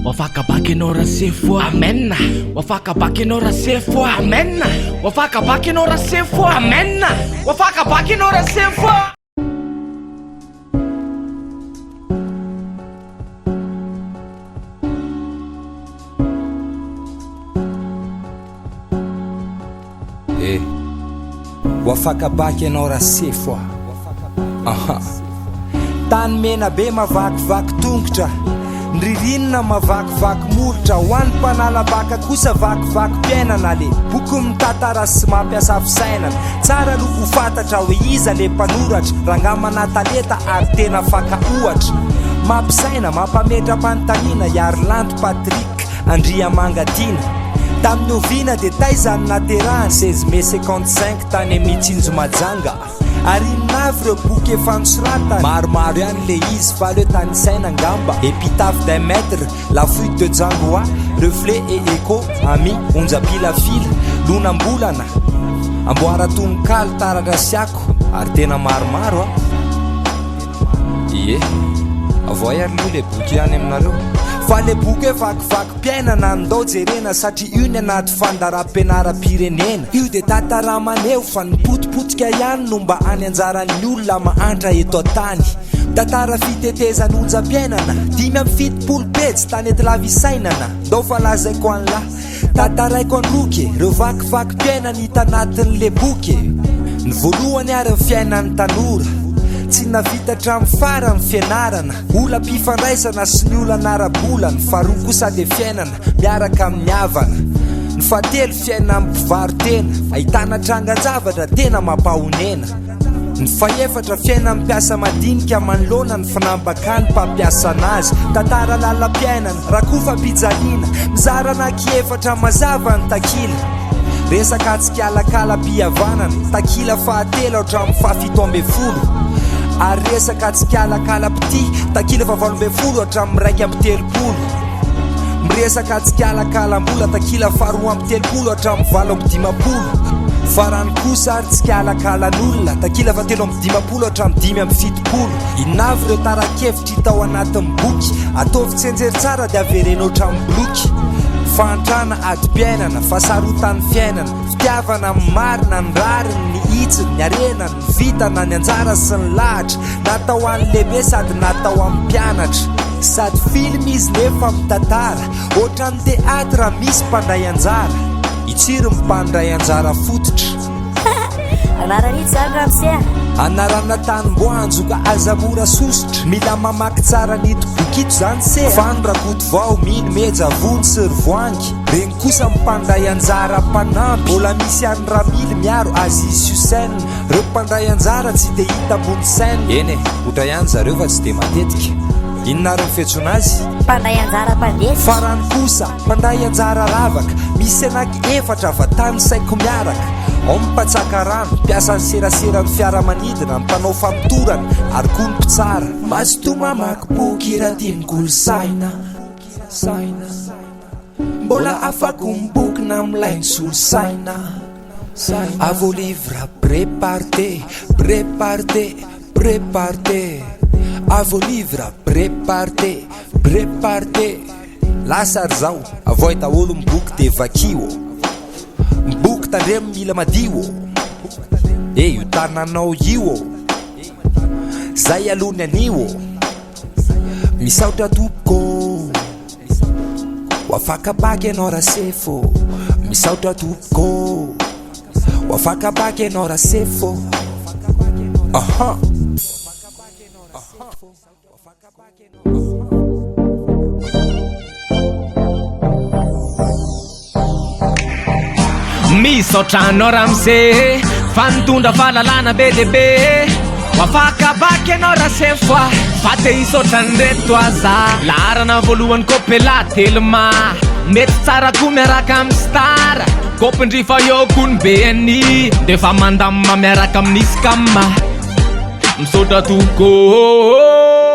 Ho afaka bac ianao Rasefo a! Amen! Ho afaka bac ianao Rasefo a! Amen! Ho afaka bac ianao Rasefo a! Amen! Ho afaka bac ianao Rasefo a! Eh. Ho afaka bac ianao Rasefo a! Aha. Tany mena be mavakivaky tongotra, ny ririnina mavakivaky molotra, ho an'ny mpanala baka kosa vakivakim-piainana le boky mitantara sy mampiasa fisainana. Tsara aloha ho fantatra hoe iza le mpanoratra, rangahy mana-talenta ary tena faka ohatra. Mampisaina, mampametra-panontaniana i Harilanto Patrick Andriamangatiana. Tamin'ny oviana dia taiza no naterahany? 16 mai 55 tany amin'ny Tsinjo Majanga. Ary inona avy ireo boky efa nosoratany? Maromaro ihany le izy fa aleo tanisaina angamba, Epitaphe d'un maître, La fuite de Djangoa, Reflets et échos, Ami, Onjam-pilafila, Lonam-bolana, Amboara-tononkalo, Taratra sy Ako, ary tena maromaro an! Ie, avoahy ary aloha le boky ihany aminareo. Fa le boky hoe vakivakim-piainana ndao jerena satria io ny anaty fandaharam-pianaram-pirenena. Io dia tantara maneho fa ny potipotika ihany no mba any anjaran'ny olona mahantra eto an-tany. Tantara fitetezan'onjam-piainana, 75 pejy tanety lava isainana, ndao fa lazaiko an'lah. Tantaraiko an-droky e, reo vakivakim-piainana hita anatin'le boky e. Ny voalohany ary ny fiainan'ny tanora, tsy navita hatramin'ny farany ny fianarana, olam-pifandraisana sy ny olana ara-bola, ny faharoa kosa dia fiainana miaraka amin'ny havana, ny fahatelo fiainan'ny mpivaro-tena, ahitana trangan-javatra tena mampahonena. Ny fahefatra, fiainan'ny mpiasa madinika manoloana ny finambakan'ny mpampiasa anazy. Tantara lalam-piainana, rakofam-pijaliana, mizara anankiefatra mazava ny takila. Resaka tsikalakalam-pihavanana, takila fahatelo hatramin'ny fahafito ambin'ny folo. Ary resaka tsikalakalam-pitia, takila fahavalo ambin'ny folo hatramin'ny 31. Miresaka tsikalakalam-bola, takila faharoa amby telopolo hatramin'ny 58. Farany kosa ary tsikalakalan'olona, takila faha-53 hatramin'ny 75. Inona avy ireo tara-kevitra hita ao anatin'ny boky? Ataovy tsianjery tsara dia avereno hatramin'ny boloky. Fahantrana, adim-piainana, fahasarotan'ny fiainana, fitiavana ny marina, ny rariny, ny hitsiny, ny harena, ny vintana, ny anjara sy ny lahatra. Natao ho an'ny lehibe sady natao ho an'ny mpianatra. Sady film izy nefa mitantara. Ohatran'ny théâtre misy mpandray anjara. I Tsiry ny mpandray anjara fototra. Anarana ito zany ramose a! Anarana tanim-boanjo ka aza mora sosotra. Mila mamaky tsara an'ito boky ito zany se a! Fano Rakotovao, Mino, Meja, Vony sy ry Voangy. Reny kosa ny mpandray anjara mpanampy. Mbola misy an'i Ramily, Miaro, Aziz, Hussein. Reo mpandray anjara tsy dia hita ambony scène. Eny e, otra ihany zareo fa tsy dia matetika. Inona ary ny fiantsoana azy? Mpandray anjara mpandresy. Farany kosa, mpandray anjara ravaka. Misy anaky efatra va tanisaiko miaraka. Ao ny mpatsaka rano, mpiasan'ny seraseran'ny fiaramanidina, ny mpanao famotorana ary koa ny mpitsara. Mazotoa mamaky boky raha tian'ny kolosaina. Saina. Mbola afako ny boky na milay ny solosaina. À vos livres, prépartez, prépartez, prépartez. À vos livres, prépartez, prépartez. Lasa ry zao, avoay daholo ny boky de vakio ô. Ny boky tandremo mila madio ô. Eh io tananao io ô. Zay aloha ny anio ô. Misaotra tompoko ô. Ho afaka bac ianao Rasefo. Misaotra tompoko ô. Ho afaka bac ianao Rasefo. Aha. Misaotra anao ramose fa nitondra fahalalana be dia be. Ho afaka bac ianao Rasefo a, fa te hisaotra an'ireto aza. Laharana voalohany Kopela Telma, mety tsara koa miaraka amin'ny Star. Kopindry fa eo koa ny BNI, defa mandamina miaraka amin'ny Scam. Misaotra tompoko.